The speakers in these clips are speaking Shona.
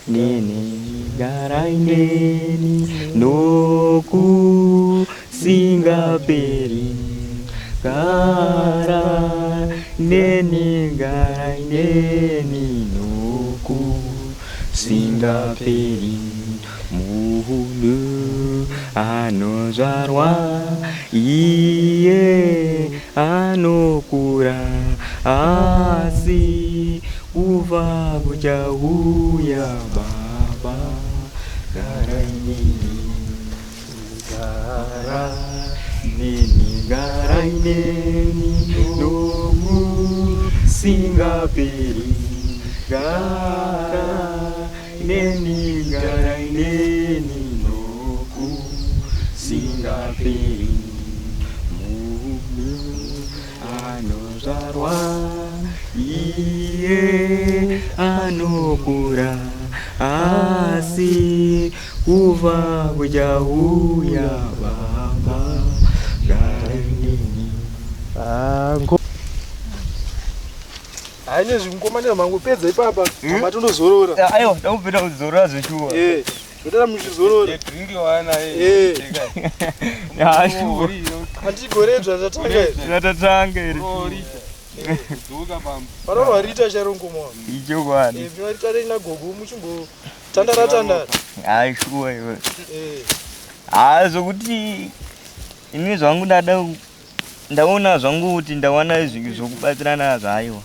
neni garai neni nokusingaperi gara neni garai neni nokusingaperi munhu anozvarwa iye anokura asi kufa kuchauya baba garai neni gara neni garai neni nokusingaperi gara neni garai neni nokusingaperi munhu anozvarwa iye anokura asi kufa kuchauya baba garai neni. Hayi nezvi mukoma nezvamangopedza ipapa matondozorora. Aiwa, ndakupinda kuzorora zveshuwa. Eh, ndotara muchizorora. Drink wana. Eh. Ya, shuwa. Handigoredzva zvatanga izvi. Zvatatanga iri. Dzoka pamba. Parorwa rita chairo mukoma wangu. Ichokwadi. Eh, munorita rei nagogo muchimbotandara tandara. Hayi shuwa iwe. Eh. Ha, zvokuti ini zvangu ndada ndaona zvangu kuti ndawana zvinhu zvokubatsirana zvaaiwa.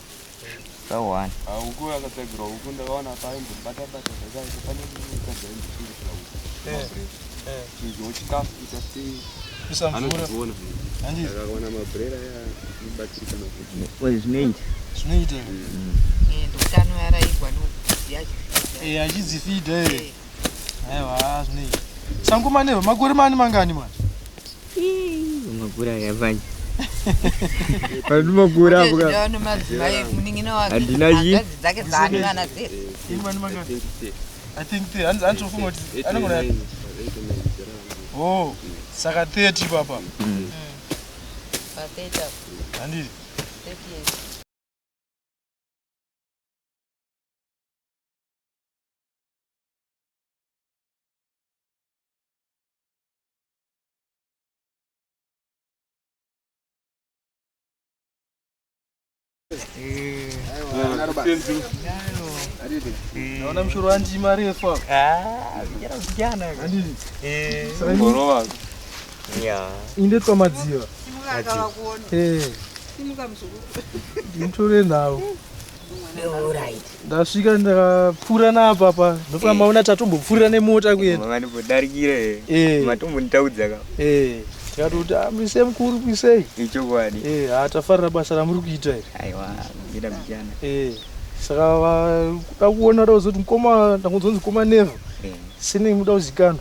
Zvawana. Huku yakatsvagirwa huku ndakaona paimbobata bata zvakaita pane mukadzi aimbochengetera huku. Eh. Eh. Chinjawo chikafu ita sei Kuisa mvura. anozviona. Handiti Akawana mabrera aya anobatsirikana futi. Zvinoita. zvinoita. Ndokutano yaraigwa nokuziya. Eh, achidzifidha eh. Aiwa, zvinoita. Sangoma neva makore mani mangani manje? Makura yavanje. Pandimakura apo ka. Madzimai munin'ina wake Handina chi- hanzvadzi dzake dzaanivana dzese. Ini mani mangani? I think hanzi anotofunga kuti anogona. Oh, saka 30 papa. Pa30 Handiti. 30 years. Naona mushoro wandima refu apa. Ah, vijana vijana. Handiti. Eh. Saka ini Ngorova. Ya. indetwa madziva. Simuka akavakuona. Eh, Simuka muzukuru. nditore nhau. Alright. Ndasvika ndakapfuura napa pa. Ndofunga maona tatombopfuurira nemota kuenda. Makanimbodarikira eh. Eh. Matombonditaudza ka. Eh, tikatoti ah, muise mukuru muisei. Ichokwadi. Eh, ha tafarira basa ramuri kuita iri. Aiwa, vijana vijana. Eh, saka kuda kuona da kuzoti mukoma ndakunzonzi mukoma Never. Eh. Sine muda kuzikanwa.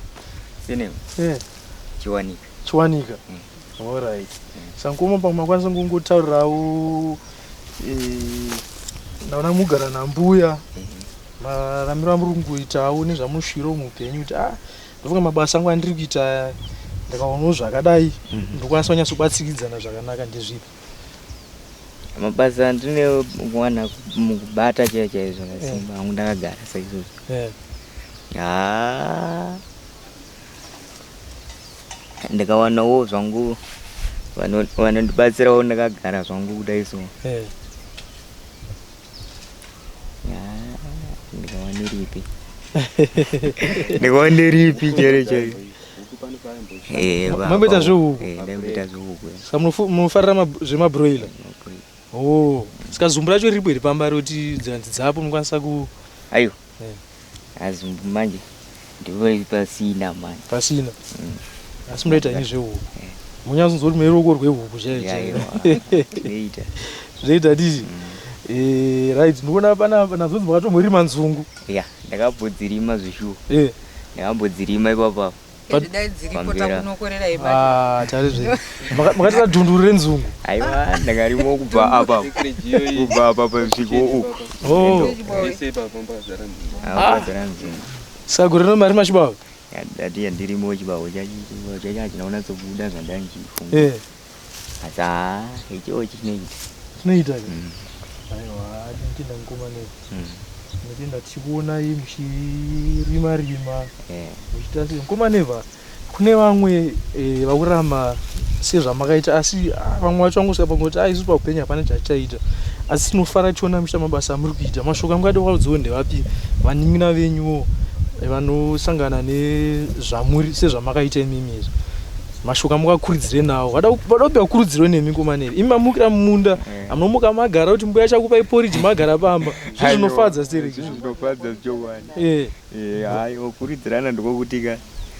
Sine Eh, chiwanika. Chiwanika. Alright. Saka mukoma pamwe makwanisa kungotaurirawo eh, ndaona mugara nambuya mararamiro amuri kungoitawo nezvamunosvirawo muupenyu kuti ah ndofunga mabasa angu andiri kuita ndikaonawo zvakadai ndokwanisa kunyatsobatsiridzana zvakanaka ndezvipi. Mabasa andine kuwana mukubata chaiyo chaizvo ngasimba angu ndakagara saizvozvo. Ha. Ndikawanawo zvangu vanondibatsirawo ndakagara zvangu kudai so. Ya, ndikawaniripi. Ndikawaniripi chero chero. Eh, Mamboita zvehuku? Eh, ndaimboita zvehuku. Saka munofarira zvemabroiler? Oh, saka zumbu racho riripo here pamba rekuti dzikanzi dzapo munokwanisa ku Ayo. Eh. Azumbu manje ndipo pasina manje. Pasina. Asi munoita ini zvehuku. Munyatsonzwa kuti mune ruoko rwehuku chaiyo chaiyo. Aiwa. Zvinoita. Zvinoita dizvi. Eh, right, ndikuona pana nazonzi makatomborima nzungu. Ya, ndakambodzirima zvishuwa. Ndakambodzirima ipapo. Dai dziripo Pambera. takunokorera imba. Ah, tarizve. Makatora dhunduru renzungu. Aiwa, ndakarima kubva apa. Kubva apa pasviko uku. Oh. Ese ipapo pakazara nzungu. Pakazara nzungu. Saka gore rino mari machibawo? Ndati yandirimo chibawo chacho chibawo chacho hachina kunyatsobuda zvandandichifunga. Asi haa, ichiwo chinoita. Chinoita ke? Aiwa, ndinotenda mukoma Never. Tinotenda tichikuonai muchirima rima Eh. muchiita sei. Mukoma Never, kune vamwe eh, vakurarama sezvamakaita asi ah, vamwe vacho vangosvika pangoti ah, isu paupenyu hapana chatichaita asi tinofara tichiona muchiita mabasa amuri kuita. Mashoko amungade kuvaudzawo ndevapi vanin'ina venyuwo eh, vanosangana nezvamuri sezvamakaita imimi izvi? Mashoko amungakurudzire nawo, vada kupiwa kurudziro nemi mukoma Never. Imi mamukira mumunda, amunomuka magara kuti mbuya chakupai porridge magara pamba, zvinhu zvinofadza stereki. Zvinhu zvinofadza chokwadi. Eh. Eh, hayi kurudzirana ndiko kutika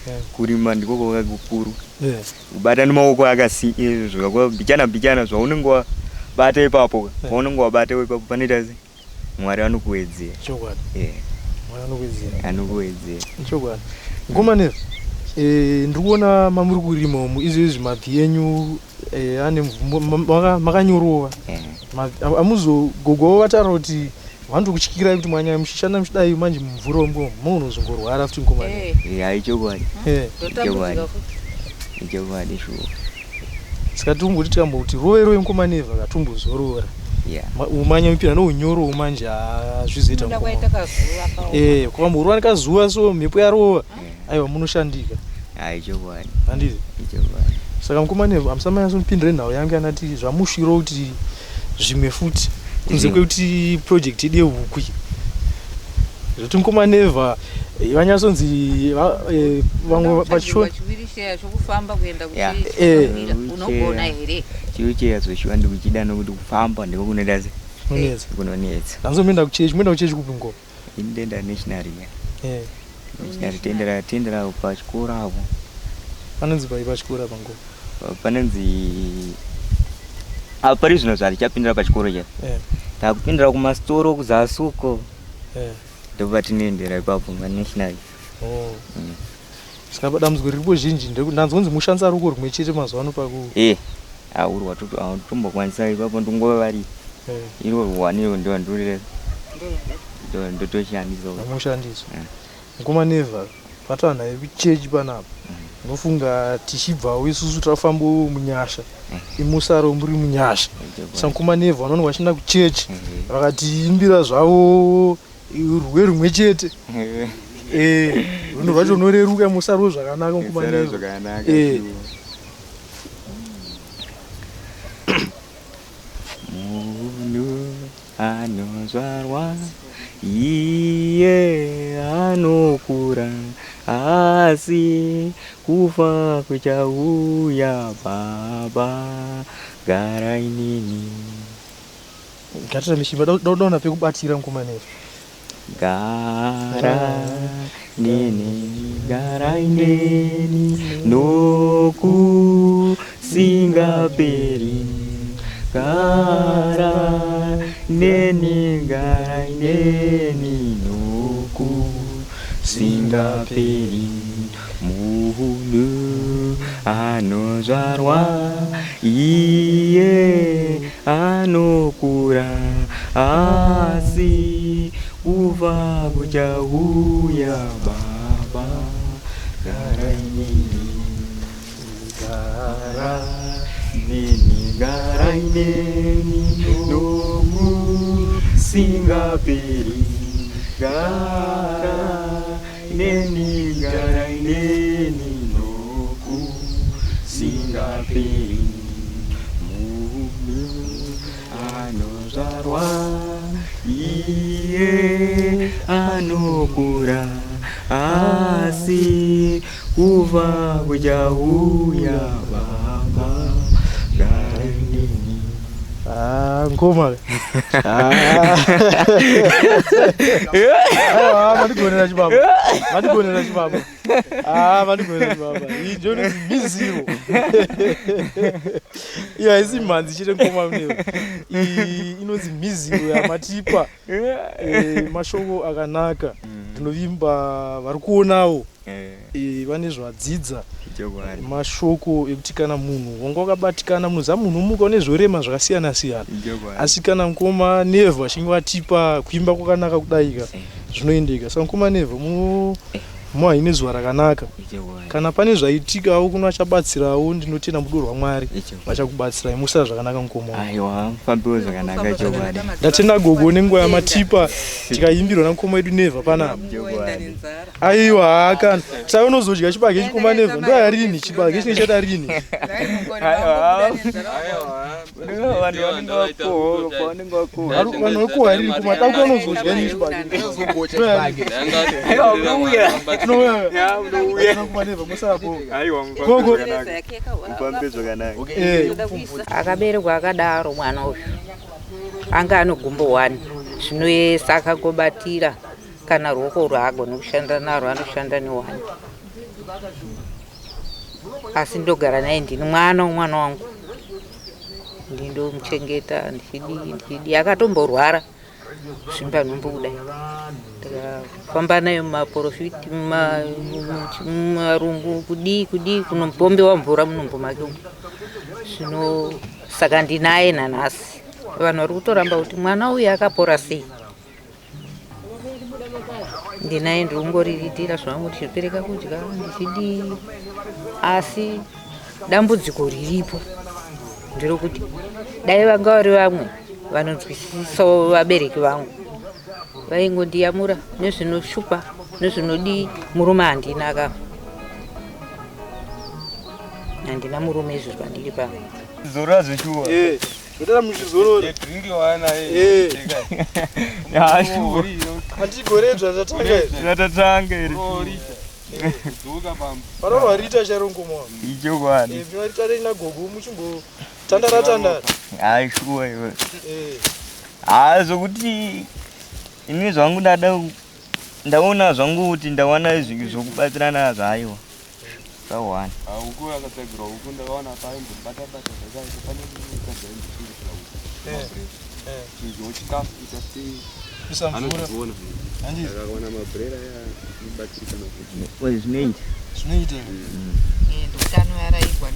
Eh. kurima ndiko kwaka kukuru. Eh. Kubata nemaoko akasi zvakwa mbichana mbichana zvaunenge wabata ipapo. Paunenge wabata ipapo panoita se Mwari anokuwedzera. Chokwadi. Eh. Mwari anokuwedzera. Anokuwedzera. Chokwadi. Mukoma Never, eh, ndiri kuona mamuri kurima umu izvezvi mabvi enyu eh, ane makanyorova. Eh. Amuzogogo vataura kuti vanotokutyirai kuti mwanyaya muchishanda muchidai manje mumvura umu munozongorwara futi mukoma Never. Eh. Eh, hayi chokwadi. Eh. Ndotambudzika futi. Ichokwadi shuwa. Saka tomboti tikamboti rove rove mukoma Never katombozorora. Yeah. Umanya mipira nounyoro manje hazvizoita Kuda mukoma. kwaita kazuva kaoma. Eh, kwamborova nekazuva so mhepo yarova. Aiwa munoshandika. Hayi chokwadi. Handiti? Ichokwadi. Saka mukoma Never hamusamanyasomupindure nhau yangu yanati zvamushiro kuti zvimwe futi kunze kwekuti project yedu yehuku iyi. Zvekuti mukoma Never eh, vanyatsonzi eh, vamwe pacho chiwiricheya chokufamba kuenda Yeah. kuchechi Eh. unomira. Unogona here? Chiucheya zvoshuwa ndikuchida nokuti kufamba ndiko kunoita se kunetsa. kunonetsa. Hanzomuenda kuchechi, muenda kuchechi kupi ngoma? Ini ndenda national ya. Eh, National tendera tendera pachikoro apo. panonzi pai pachikoro apa ngoma? Panonzi apa pari zvino zvatichapindira pachikoro cha. Eh, Takupindira kumasitoro kuzasi uko. eh. Ndopatinoendera ipapo manational. Oh. Saka dambudziko riripo zhinji ndekuti ndanzonzi mushandisa ruoko rumwe chete mazuva ano paku Eh. Aurwa totombokwanisa ipapo ndongova vari eh, iro rwaniro ndo ndorera ndotoshandisa. vamushandisa. Mm. Mukoma Never, patana yekuchechi panapa. Unofunga tichibvawo isusu tafambawo munyasha. Imusaro muri munyasha. Saka mukoma Never vanoona vachienda kuchechi vakatiimbira zvavo rwe rumwe chete. Eh, rwendo rwacho runoreruka musaro zvakanaka mukoma Musaro Never. zvakanaka. Eh. Munhu anozvarwa iye anokura asi kufa kuchauya baba garai neni. Ngatira mishimba daudaona pekubatira mukoma Never. Gara neni, garai neni, nokusingaperi. Gara neni, garai neni, nokusingaperi. Munhu anozvarwa iye anokura asi kufa kuchauya baba garai neni gara neni garai neni nokusingaperi gara neni garai neni nokusingaperi munhu anozvarwa iye anokura asi kufa kuchauya baba garai neni. Ah, ngoma. Ah. Aiwa, mandigonera chibaba. Mandigonera chibaba. Ah, mandigonera chibaba. Iyi ndiyo inonzi miziro. Iyo haisi mhanzi chete ngoma muneyo. Iyi inonzi miziro yamatipa. Eh, mashoko akanaka. Ndinovimba vari kuonawo eh, vane zvadzidza. Chokwadi. Mashoko ekuti kana munhu wanga wakabatikana munoziva munhu umuka une zvorema zvakasiyana siyana. Chokwadi. Asi kana mukoma Never achinge vatipa kuimba kwakanaka kudaika zvinoendeka. Saka mukoma Never Muhaine zuva rakanaka. Ichokwadi. Kana pane zvaitikawo kuno achabatsirawo ndinotenda mudo rwaMwari Ichokwadi. vachakubatsirai musara zvakanaka mukoma wangu. Aiwa, mufambiwo zvakanaka chokwadi. Ndatenda gogo nenguva yamatipa tikaimbirwa namukoma wedu Neva panapa. Chokwadi. Aiwa hakana. Saka unozodya chibage chikoma Neva ndoyarini chibage chinenge chada rini. Aiwa. Vanhu vanenge vakohwa, pavanenge vakohwa. Vanhu vakohwa rini kuma dako unozodya rini chibage. Aiwa, unouya. Tinouya. Ya, unouya. Mukoma Neva musarapo. Aiwa, Gogo. mufambe zvakanaka. Mufambe zvakanaka. Eh. Akaberekwa akadaro mwana uyu anga ane gumbo wani zvino yese akagobatira kana ruoko rwaagona kushanda narwo anoshanda newani asi ndogara naye ndini mwana womwana wangu ndindomuchengeta ndichidii ndichidii akatomborwara zvimba nhumbu kudai ndikafamba naye mumaporofiti mumarungu kudii kudii kunombombewa mvura munhumbu make umu zvino saka ndinaye nanhasi vanhu vari kutoramba kuti mwana uyu akapora sei ndinaye ndirikungorirитira zvangu ndichipereka kudya ndichidii asi dambudziko riripo nderokuti dai vanga vari vamwe vanonzwisisawo vabereki vangu vaingondiyamura nezvinoshupa nezvinodii murume handina akafa handina murume izvo pandiri pano Zorora zveshuwa. Eh. Ndotara muchizorora. Drink wana Eh. Ya, shuwa. Handigoredzva zvatanga izvi. Zvatatanga iri. Dzoka pamba. Parorwa rita chairo mukoma wangu. Ichokwadi. Eh, munorita rina gogo muchimbo tandara tandara. Hayi shuwa iwe. Eh. Ah, zvokuti ini zvangu ndada ndaona zvangu kuti ndawana zvinhu zvokubatsirana nazvo aiwa. Zvawana. Huku yakatsvagirwa huku ndakaona paimbobata bata zvakaita pane mukadzi aimbochengetera huku. Eh. Eh. Chinjawo chikafu ita sei Kuisa mvura. anozviona. Handiti Akawana mabrera aya anobatsirikana futi. Zvinoita. zvinoita. ndokutano yaraigwa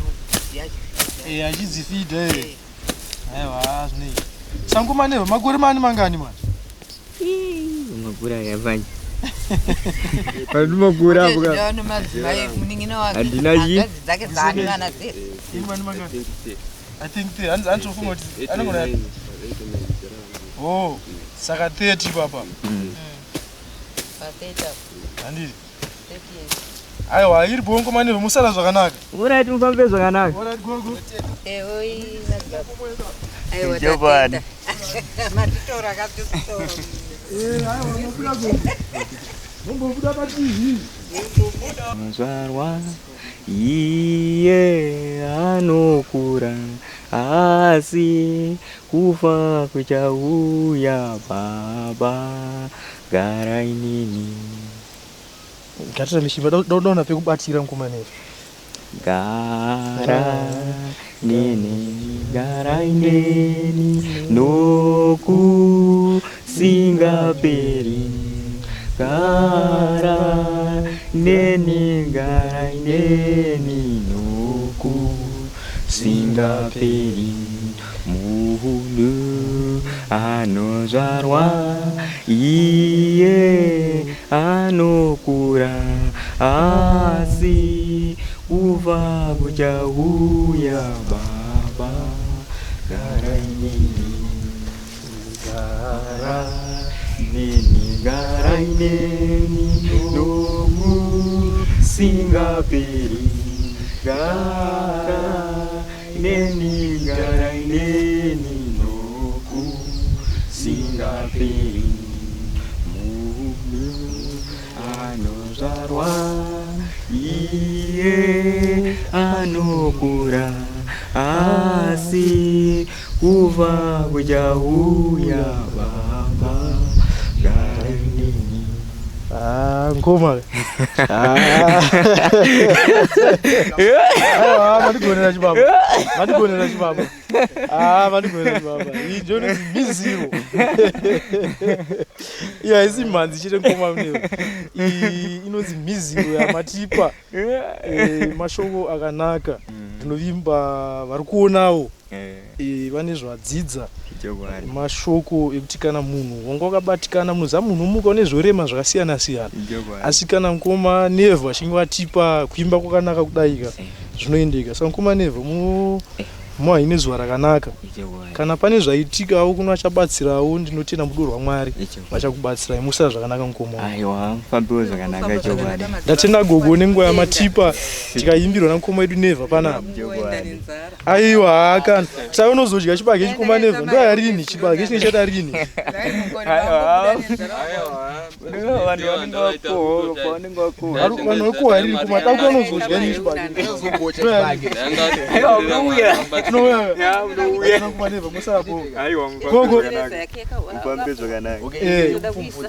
Eh, achidzifidha eh. Aiwa, zvinoita. Sango maneva makore mani mangani manje? Makura yakafanya. Pandimakura apo ka. madzimai munin'ina wake Handina chii. hanzvadzi dzake dzaanivana dzese Ini mani mangani? I think 30. Hanzi handizofunga kuti anogona 89 zera rangu. Oh, saka 30 papa. patheta Handiti. Aiwa, iri bongo maneva musara zvakanaka. Alright, mufambe zvakanaka. Alright gogo. ehoi aiwa Chokwadi. matitora akatitora Eh, aiwa, munobuda gogo. Mumbobuda pa TV. Muzvarwa iye anokura asi kufa kuchauya baba garai neni Gatira mishimba daudaona pekubatira mukoma neva. gara neni garai neni nokusingaperi gara neni garai neni nokusingaperi munhu anozvarwa iye anokura asi kufa kuchauya baba garai neni gara neni garai neni nokusingaperi gara neni garai neni nokusingaperi munhu anozvarwa iye anokura asi kufa kuchauya baba garai neni Ah, ngoma. Ah. Aiwa, mandigonera chibaba. Mandigonera chibaba. Ah, mandigonera chibaba. Iyi ndiyo inonzi miziro. Iyi haisi mhanzi chete ngoma muneyo. Iyi inonzi miziro yamatipa. Eh, mashoko akanaka. Ndinovimba vari kuonawo vane zvadzidza. Ichokwadi. Mashoko ekuti kana munhu wanga wakabatikana, munoziva munhu umuka une zvorema zvakasiyana siyana. Ichokwadi. Asi kana mukoma Nevhu achinge vatipa kuimba kwakanaka kudaika, zvinoendeka. Saka mukoma Nevhu, muhaine zuva rakanaka. Ichokwadi. Kana pane zvaitikawo kuno achabatsirawo, ndinotenda mudo rwaMwari Ichokwadi. vachakubatsirai. Musara zvakanaka mukoma wangu. Aiwa, mufambiwo zvakanaka chokwadi. Ndatenda gogo nenguva yamatipa tikaimbirwa namukoma wedu Nevha panapa. Chokwadi. Aiwa, kana saka unozodya chibage chikoma Nevha ndoyarini chibage chinenge chada rini? Aiwa. Vanhu vanenge vakohwa, pavanenge vakohwa. Vanhu vakohwa rini kuma dauka unozodya rini chibage? Aiwa, unouya. Tinouya. Ya, unouya. Mukoma Nevha musarapo. Aiwa, Gogo. mufambe zvakanaka. Mufambe zvakanaka. Eh.